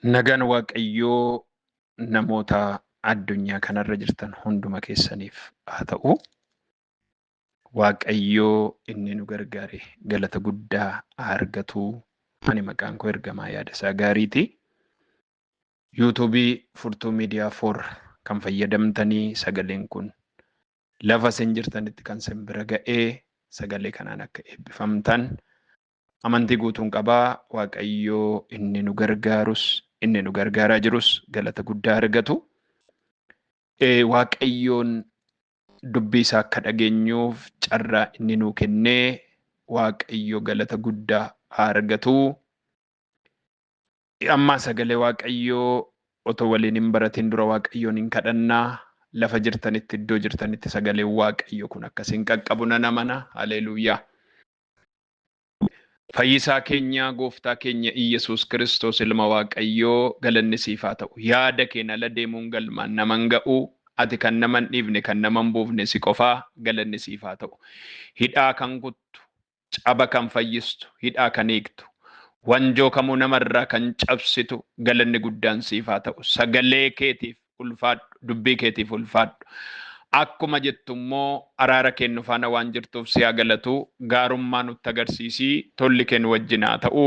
Nagaan Waaqayyoo namoota addunyaa kanarra jirtan hunduma keessaniif haa ta'u. Waaqayyoo inni nu gargaare galata guddaa haa argatu. Ani maqaan koo Ergamaa Yaadasaa Gaariiti. Yuutuubii Furtuu Miidiyaa 4 kan fayyadamtanii sagaleen kun lafa isin jirtanitti kan isin bira ga'ee sagalee kanaan akka eebbifamtan amantii guutuun qabaa. Waaqayyoo inni nu gargaarus inni nu gargaaraa jirus galata guddaa argatu. Waaqayyoon dubbii isaa akka dhageenyuuf carraa inni nuu kennee Waaqayyo galata guddaa haa argatu. Ammaa sagalee Waaqayyoo otoo waliin hin baratin dura Waaqayyoon hin kadhannaa. Lafa jirtanitti iddoo jirtanitti sagaleen Waaqayyo kun akkasiin qaqqabu nan amana. Haleluuyaa. Fayyisaa keenya gooftaa keenya Iyyasuus Kiristoos ilma Waaqayyoo galanni siif haa ta'u. Yaada keen ala deemuun galmaan naman ga'u. Ati kan naman dhiifne kan naman buufne si qofaa galanni siif haa ta'u. Hidhaa kan kuttu, caba kan fayyistu, hidhaa kan hiiktu, wanjoo kamuu namarraa kan cabsitu galanni guddaan siif haa ta'u. Sagalee keetiif ulfaadhu, dubbii keetiif ulfaadhu. Akkuma jettu immoo araara kennu faana waan jirtuuf si haa galatu. Gaarummaa nutti agarsiisii, tolli kennu wajjin haa ta'u.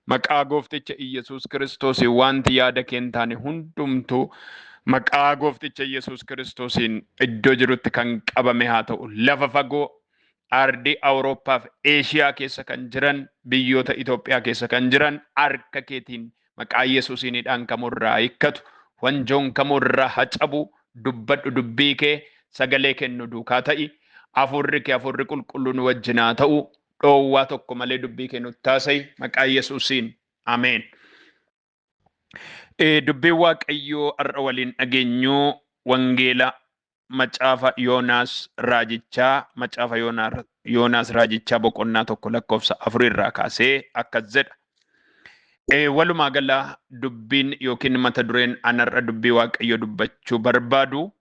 Maqaa goofticha Iyyasuus Kiristoosiin wanti yaada kee hin taane hundumtuu maqaa goofticha Iyyasuus Kiristoosiin iddoo jirutti kan qabame haa ta'u. Lafa fagoo ardii Awurooppaa fi Eeshiyaa keessa kan jiran, biyyoota Itoophiyaa keessa kan jiran harka keetiin maqaa Yesuusiin hidhaan kamurraa hiikkatu, wanjoon kamurraa haa cabu, dubbadhu dubbii kee, sagalee kennu duukaa ta'i. Hafuurri kee hafuurri qulqulluun wajjin haa ta'u. Dhoowwaa tokko malee dubbii kee nutti haasa'i maqaa Yesuusiin. Ameen. Dubbiin Waaqayyoo har'a waliin dhageenyu wangeela macaafa Yoonaas raajichaa macaafa Yoonaas raajichaa boqonnaa 1 lakkoofsa 4 irraa kaasee akkas jedha. Walumaa gala dubbiin yookiin mata dureen an har'a dubbii Waaqayyoo dubbachuu barbaadu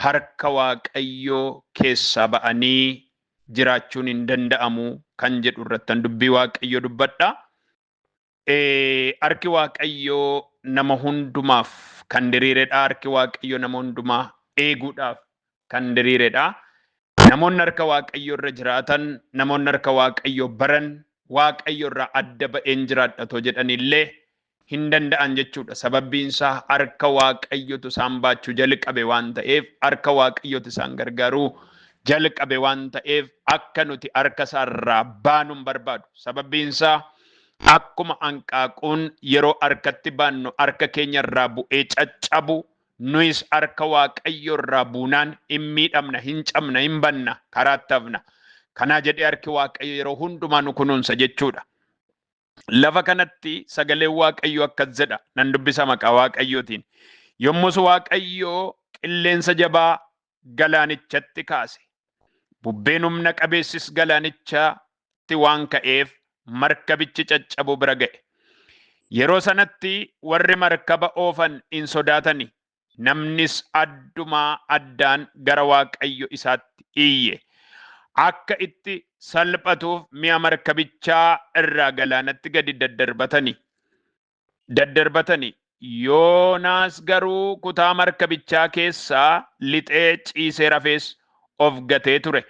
harka Waaqayyoo keessaa ba'anii jiraachuun hin danda'amu kan jedhu irrattan dubbii Waaqayyoo dubbadha. Harki Waaqayyoo nama hundumaaf kan diriiredha. Harki Waaqayyoo nama hundumaa eeguudhaaf kan diriiredha. Namoonni harka Waaqayyoo irra jiraatan, namoonni harka Waaqayyoo baran, Waaqayyo irraa adda ba'een jiraadha otoo jedhanillee hin danda'an jechuudha. Sababbiin isaa harka Waaqayyotu isaan baachuu jalqabe waan ta'eef, harka Waaqayyotu isaan gargaaruu jalqabe waan ta'eef akka nuti harka isaarraa baanu hin barbaadu. Sababbiin isaa akkuma hanqaaquun yeroo harkatti baannu harka keenya irraa bu'ee caccabu, nuyis harka Waaqayyo irraa buunaan hin miidhamna, hin cabna, hin banna, karaatti hafna. Kanaa jedhee harki Waaqayyo yeroo hundumaa nu kunuunsa jechuudha. Lafa kanatti sagaleen Waaqayyo akkas jedha. Nan dubbisa maqaa Waaqayyootiin. Yommus Waaqayyo qilleensa jabaa galaanichatti kaase. Bubbeen humna qabeessis galaanichatti waan ka'eef markabichi caccabuu bira ga'e. Yeroo sanatti warri markaba oofan hin sodaatani. Namnis addumaa addaan gara Waaqayyo isaatti iyye. Akka itti salphatuuf mi'a markabichaa irraa galaanatti gadi daddarbatani. Yoonaas garuu kutaa markabichaa keessaa lixee ciisee rafees of gatee ture.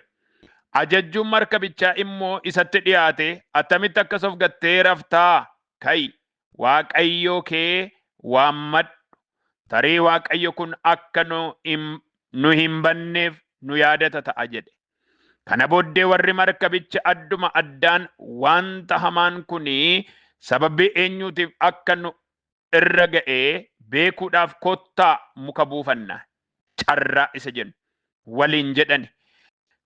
Ajajjuun markabichaa immoo isatti dhiyaate, attamitti akkas of gattee raftaa? Ka'i, Waaqayyoo kee waammadhu. Tarii Waaqayyo kun akka nu hin banneef nu yaadata ta'a jedhe. Kana booddee warri markabicha adduma addaan wanta hamaan kuni sababii eenyuutiif akka nu irra ga'e beekuudhaaf kottaa muka buufanna carraa isa jennu waliin jedhani.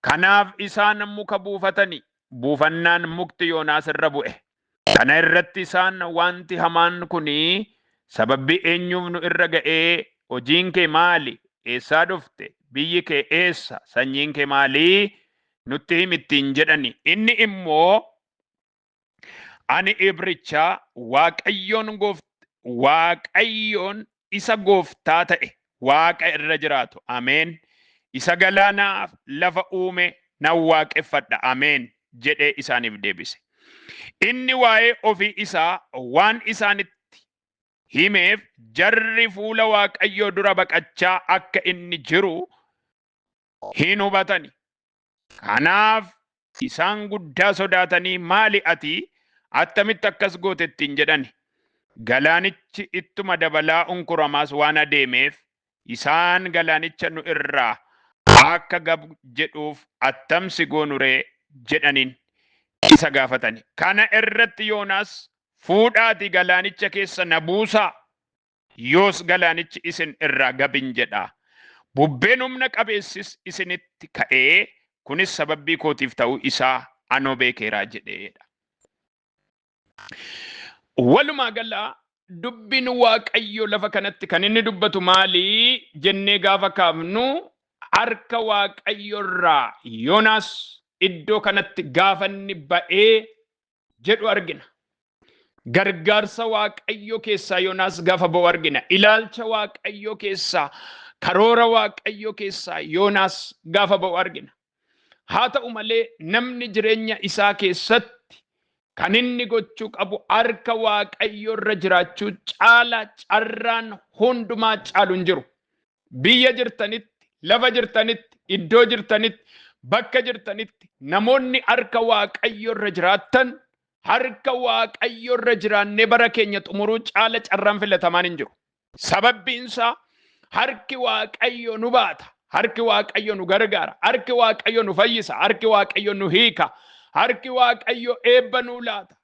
Kanaaf isaan muka buufatani, buufannaan mukti Yoonaas irra bu'e. Kana irratti isaan wanti hamaan kuni sababii eenyuuf nu irra ga'ee, hojiin kee maali? Eessaa dhufte? Biyyi kee eessa? Sanyiin kee maali? Nutti himi ittiin jedhani. Inni immoo ani Ibricha Waaqayyoon isa gooftaa ta'e Waaqa irra jiraatu. Ameen. Isa galaanaaf lafa uume nan waaqeffadha. Ameen jedhee isaaniif deebise. Inni waa'ee ofii isaa waan isaanitti himeef jarri fuula Waaqayyoo dura baqachaa akka inni jiru hin hubatani. Kanaaf isaan guddaa sodaatanii maali ati attamitti akkas goote ittiin jedhani. Galaanichi ittuma dabalaa unkuramaas waan adeemeef isaan galaanicha nu irraa akka gab jedhuuf attamsi goonu ree jedhaniin isa gaafatani. Kana irratti Yoonaas fuudhaati galaanicha keessa na buusaa, yoos galaanichi isin irraa gabin jedha. Bubbeen humna qabeessis isinitti ka'ee kunis sababbii kootiif ta'uu isaa anoo beekeeraa jedheedha. Walumaa galaa dubbiin Waaqayyo lafa kanatti kan inni dubbatu maalii jennee gaafa kaafnu harka Waaqayyo irraa Yoonaas iddoo kanatti gaafa inni ba'ee jedhu argina. Gargaarsa Waaqayyo keessaa Yoonaas gaafa ba'u argina. Ilaalcha Waaqayyo keessaa, karoora Waaqayyo keessaa Yoonaas gaafa ba'u argina. Haa ta'u malee namni jireenya isaa keessatti kan inni gochuu qabu harka Waaqayyo irra jiraachuu caala carraan hundumaa caalu hin jiru. Biyya jirtanitti, lafa jirtanitti, iddoo jirtanitti, bakka jirtanitti namoonni harka Waaqayyo irra jiraattan harka Waaqayyo irra jiraannee bara keenya xumuruu caala carraan filatamaan hin jiru. Sababbiin isaa harki Waaqayyo nu baata, harki Waaqayyo nu gargaara, harki Waaqayyo nu fayyisa, harki Waaqayyo nu hiika, harki Waaqayyo eebba nu laata.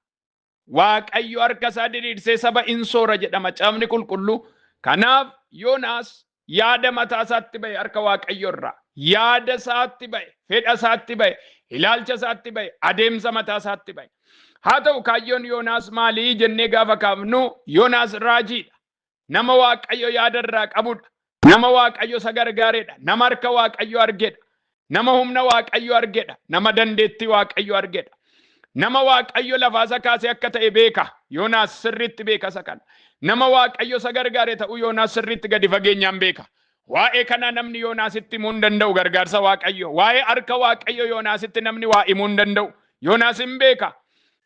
Waaqayyo harka isaa diriirsee saba in soora jedha macaafni qulqulluu. Kanaaf Yoonaas yaada mataa isaatti ba'e harka Waaqayyo irraa, yaada isaatti ba'e, fedha isaatti ba'e, ilaalcha isaatti ba'e, adeemsa mataa isaatti ba'e. Haa ta'u kaayyoon Yoonaas maalii jennee gaafa kaafnu Yoonaas raajiidha. Nama Waaqayyo yaada irraa qabudha. Nama Waaqayyo isa gargaaredha. Nama harka Waaqayyo argedha. Nama humna Waaqayyo argedha. Nama dandeettii Waaqayyo argedha. Nama Waaqayyo lafaa isa kaase akka ta'e beeka. Yoonaas sirriitti beeka isa kana. Nama Waaqayyo isa gargaare ta'uu Yoonaas sirriitti gadi fageenyaan beeka. Waa'ee kanaa namni Yoonaasitti himuu hin danda'u gargaarsa Waaqayyo. Waa'ee harka Waaqayyo Yoonaasitti namni waa himuu hin danda'u. Yoonaas hin beeka.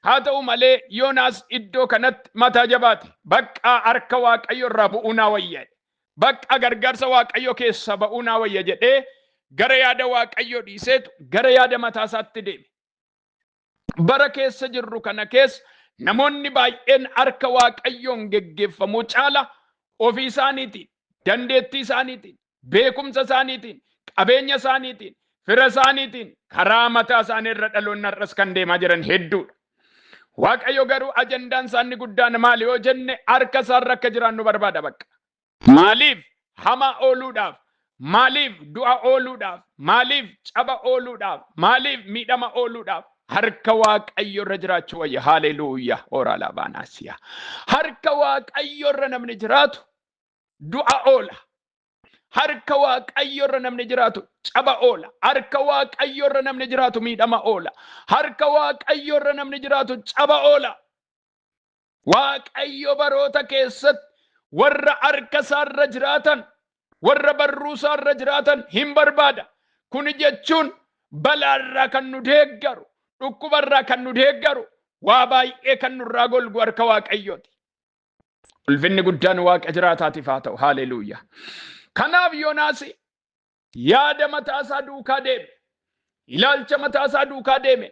Haa ta'u malee Yoonaas iddoo kanatti mataa jabaate. Bakka harka Waaqayyo irraa bu'uu naa wayya. Bakka gargaarsa Waaqayyo keessaa ba'uu naa wayya jedhee gara yaada Waaqayyo dhiiseetu gara yaada mataa isaatti deeme. Bara keessa jirru kana keessa namoonni baay'een harka Waaqayyoon geggeeffamuu caala ofii isaaniitiin, dandeettii isaaniitiin, beekumsa isaaniitiin, qabeenya isaaniitiin, fira isaaniitiin karaa mataa isaanii irra dhaloonni har'as kan deemaa jiran hedduudha. Waaqayyo garuu ajandaan isaanii guddaan maali yoo jenne harka isaarra akka jiraannu barbaada bakka. Maaliif hamaa ooluudhaaf, maaliif du'a ooluudhaaf, maaliif caba ooluudhaaf, maaliif miidhama ooluudhaaf harka Waaqayyo irra jiraachuu wayya. Haleluuyaa. Ora labaanaasiyaa. Harka Waaqayyo irra namni jiraatu du'a oola. Harka Waaqayyo irra namni jiraatu caba oola. Harka Waaqayyo irra namni jiraatu miidhama oola. Harka Waaqayyo irra namni jiraatu caba oola. Waaqayyo baroota keessatti warra harka isaarra jiraatan, warra barruu isaarra jiraatan hin barbaada. Kuni jechuun balaarraa kan nu deeggaru, dhukkubarraa kan nu deeggaru, waa baay'ee kan nurraa golgu harka Waaqayyooti. Ulfinni guddaan Waaqa jiraataatiif haa ta'u. Haleluuyaa. Kanaaf Yoonaas yaada mataa isaa duukaa deeme, ilaalcha mataa isaa duukaa deeme,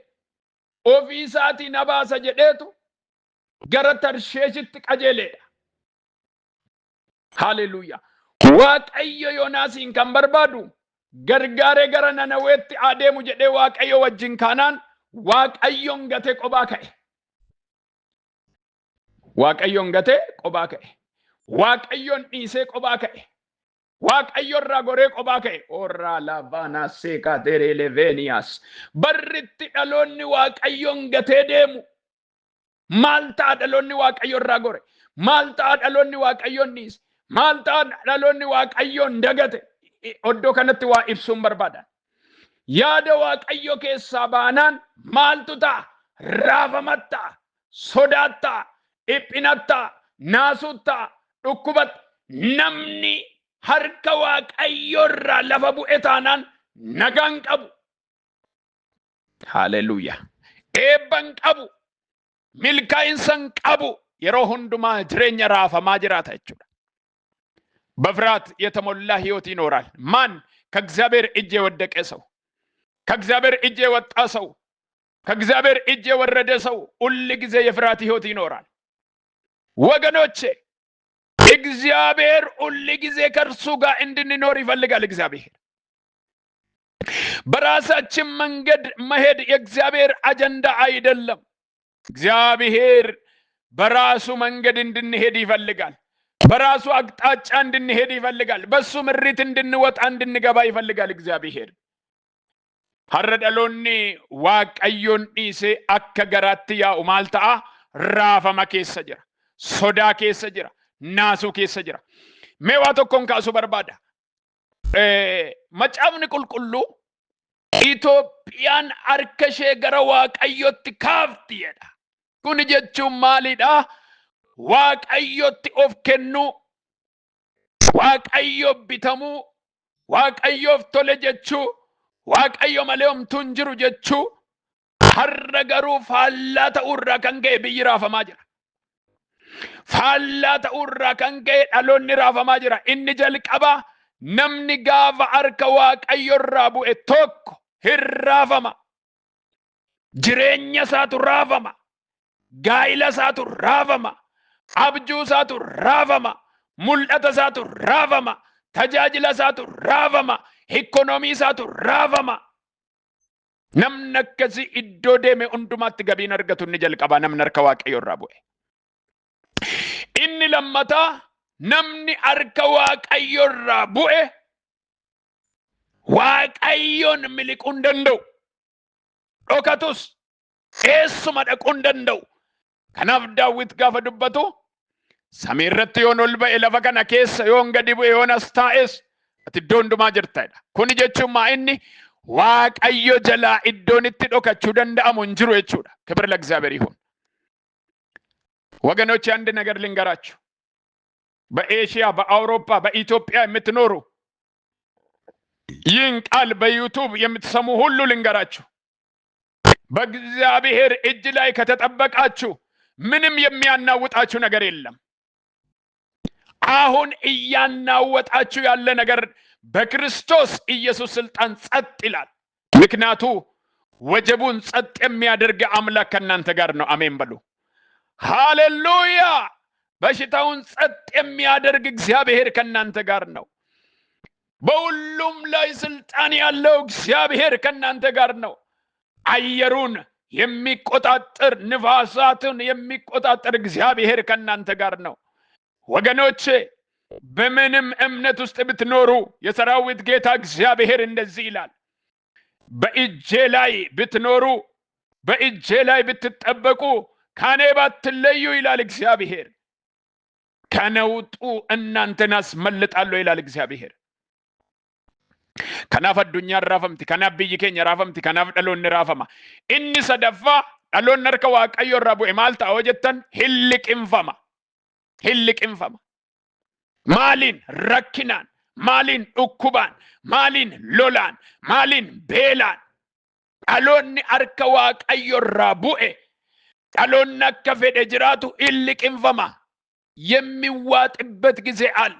ofii isaatii na baasa jedheetu gara Tarsheeshitti qajeeleedha. Haleluuyaa. Waaqayyo Yoonaasiin kan barbaadu gargaaree gara Nanaweetti adeemu jedhee Waaqayyo wajjin kaanaan Waaqayyoon gatee qobaa ka'e. Waaqayyoon gatee qobaa ka'e. Waaqayyoon dhiisee qobaa ka'e. Waaqayyo irraa goree qobaa ka'e. Orraa lavaanaa seeqaa tereeleveeniyaas. Barritti dhaloonni Waaqayyoon gatee deemu. Maal ta'a dhaloonni Waaqayyo irraa gore? Maal ta'a dhaloonni Waaqayyoon dhiise? Maal ta'a dhaloonni Waaqayyoon dagate? Iddoo kanatti waa ibsuun barbaadan. Yaada Waaqayyo keessaa baanaan maaltu ta'a? Raafamatti ta'a, sodaatti ta'a, dhiphinatti ta'a, naasuutti ta'a, dhukkubatti. Namni harka Waaqayyo irraa lafa bu'e taanaan nagaan qabu. Haleluuyaa. Eebban qabu. Milkaa'insa hin qabu. yeroo hundumaa jireenya raafamaa jiraata jechuudha. በፍርሃት የተሞላ ህይወት ይኖራል። ማን? ከእግዚአብሔር እጅ የወደቀ ሰው፣ ከእግዚአብሔር እጅ የወጣ ሰው፣ ከእግዚአብሔር እጅ የወረደ ሰው ሁል ጊዜ የፍርሃት ህይወት ይኖራል። ወገኖቼ፣ እግዚአብሔር ሁል ጊዜ ከእርሱ ጋር እንድንኖር ይፈልጋል። እግዚአብሔር በራሳችን መንገድ መሄድ የእግዚአብሔር አጀንዳ አይደለም። እግዚአብሔር በራሱ መንገድ እንድንሄድ ይፈልጋል። በራሱ አቅጣጫ እንድንሄድ ይፈልጋል። በሱ ምሪት እንድንወጣ እንድንገባ ይፈልጋል እግዚአብሔር። Har'a dhaloonni Waaqayyoon dhiisee akka garaatti yaa'u maal ta'a? Raafama keessa jira. Sodaa keessa jira. Naasuu keessa jira. Mee waa tokkoon kaasuu barbaada. Macaafni Qulqulluu Itoophiyaan harka ishee gara Waaqayyootti kaafti jedha. Kuni jechuun maalidha? Waaqayyotti of kennuu, Waaqayyoof bitamuu, Waaqayyoof tole jechuu, Waaqayyo malee homtuu hin jiru jechuu. Har'a garuu faallaa ta'uurraa kan ka'e biyyi raafamaa jira. Faallaa ta'uurraa kan ka'e dhaloonni raafamaa jira. Inni jalqabaa, namni gaafa harka Waaqayyo irraa bu'e tokko hin raafama. Jireenya isaatu raafama. Gaa'ila isaatu raafama. Abjuu isaatu raafama. Mul'ata isaatu raafama. Tajaajila isaatu raafama. Ikoonoomii isaatu raafama. Namni akkasii iddoo deeme hundumaatti gabiin argatu inni jalqabaa, namni harka Waaqayyo irraa bu'e. Inni lammataa, namni harka Waaqayyo irraa bu'e Waaqayyoon miliquu hin danda'u. Dhokatus eessuma dhaquu hin danda'u. Kanaaf Daawit gaafa dubbatu, samii irratti yoon ol ba'e, lafa kana keessa yoon gadi bu'e, yoon as taa'es, ati iddoo hundumaa jirtadha. Kuni jechuun maa inni? Waaqayyo jalaa iddoon itti dhokachuu danda'amu hin jiru jechuudha. ክብር ለእግዚአብሔር ይሁን። ወገኖች፣ አንድ ነገር ልንገራችሁ። በኤሽያ፣ በአውሮፓ፣ በኢትዮጵያ የምትኖሩ፣ ይህን ቃል በዩቱብ የምትሰሙ ሁሉ ልንገራችሁ። በእግዚአብሔር እጅ ላይ ከተጠበቃችሁ ምንም የሚያናውጣችሁ ነገር የለም። አሁን እያናወጣችሁ ያለ ነገር በክርስቶስ ኢየሱስ ስልጣን ጸጥ ይላል። ምክንያቱ ወጀቡን ጸጥ የሚያደርግ አምላክ ከእናንተ ጋር ነው። አሜን በሉ። ሃሌሉያ! በሽታውን ጸጥ የሚያደርግ እግዚአብሔር ከእናንተ ጋር ነው። በሁሉም ላይ ስልጣን ያለው እግዚአብሔር ከእናንተ ጋር ነው። አየሩን የሚቆጣጠር፣ ንፋሳትን የሚቆጣጠር እግዚአብሔር ከእናንተ ጋር ነው። ወገኖቼ፣ በምንም እምነት ውስጥ ብትኖሩ የሰራዊት ጌታ እግዚአብሔር እንደዚህ ይላል፣ በእጄ ላይ ብትኖሩ፣ በእጄ ላይ ብትጠበቁ፣ ከኔ ባትለዩ ይላል እግዚአብሔር፣ ከነውጡ እናንተን አስመልጣለሁ ይላል እግዚአብሔር። Kanaaf addunyaan raafamti, kanaaf biyyi keenya raafamti, kanaaf dhaloonni raafama. Inni sadaffaa, dhaloonni harka Waaqayyo irraa bu'e maal ta'a hoo jettan, hin liqimfama. Hin liqimfama. Maaliin? Rakkinaan, maaliin? Dhukkubaan, maaliin? Lolaan, maaliin? Beelaan. Dhaloonni harka Waaqayyo irraa bu'e, dhaloonni akka fedhe jiraatu hin liqimfama. የሚዋጥበት ጊዜ አለ።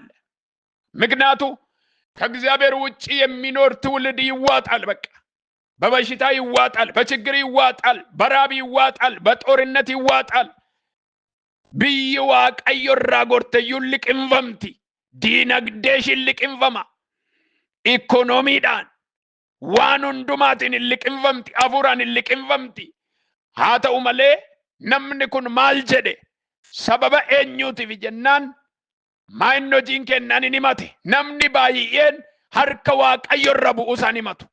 ምክንያቱ ከእግዚአብሔር ውጭ የሚኖር ትውልድ ይዋጣል። በቃ በበሽታ ይዋጣል፣ በችግር ይዋጣል፣ በራብ ይዋጣል፣ በጦርነት ይዋጣል። Biyyi Waaqayyo irraa gorteyyuu liqimfamti. Diinagdee ishiin liqimfama. Ikoonomiidhaan, waan hundumaatiin hin liqimfamti, hafuuraan hin liqimfamti. Haa ta'u malee namni kun maal jedhe? Sababa eenyuutiif jennaan, maa inni hojiin kennaan hin himate. Namni baay'een harka Waaqayyo irra bu'uu isaan himatu.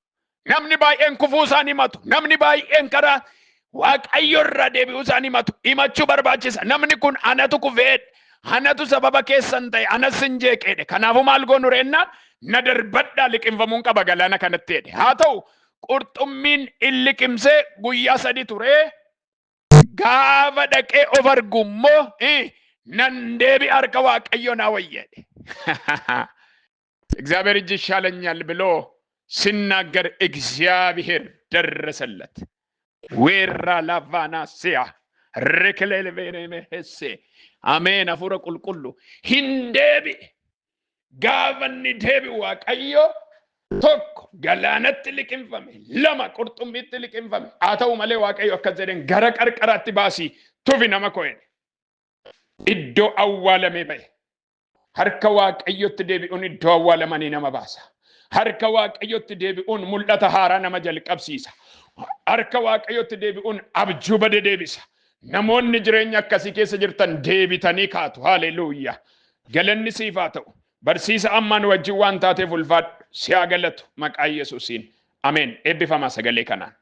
Namni baay'een kufuu isaan himatu. Namni baay'een karaa Waaqayyo irra deebi'uu isaan himatu. Himachuu barbaachisa. Namni kun anatu kufeedha. Anatu sababa keessan ta'e, anas hin jeeqeedhe. Kanaafuu maal goonu reennaan, na darbadhaa, liqimfamuun qaba galaana kanatti jedhe. Haa ta'u, qurxummiin in liqimsee guyyaa 3 turee, gaafa dhaqee of argu immoo, nan deebi'a, harka Waaqayyo naa wayyeedhe. እግዚአብሔር እጅ ይሻለኛል ብሎ ሲናገር እግዚአብሔር ደረሰለት። ዌራ ላቫና ሲያ Rekeleleveremehesse. Ameen, hafuura qulqullu. Hin deebi'e. Gaafa inni deebi'u Waaqayyo tokko galaanatti liqimfame, lama qurxummiitti liqimfame. Haa ta'u malee Waaqayyo akkas jedheen, gara qarqaraatti baasii tufi nama koo jedhe. Iddoo awwaalamee ba'e. Harka Waaqayyotti deebi'uun iddoo awwaalamanii nama baasa. Harka Waaqayyotti deebi'uun mul'ata haaraa nama jalqabsiisa. Harka Waaqayyotti deebi'uun abjuu bade deebisa. Namoonni jireenya akkasii keessa jirtan deebitanii kaatu. Haleluuyaa. Galanni siif haa ta'u. Barsiisa ammaan wajjin waan taateef ulfaadhu. Si haa galatu maqaa Yesuusiin. Ameen. Eebbifamaa sagalee kanaan.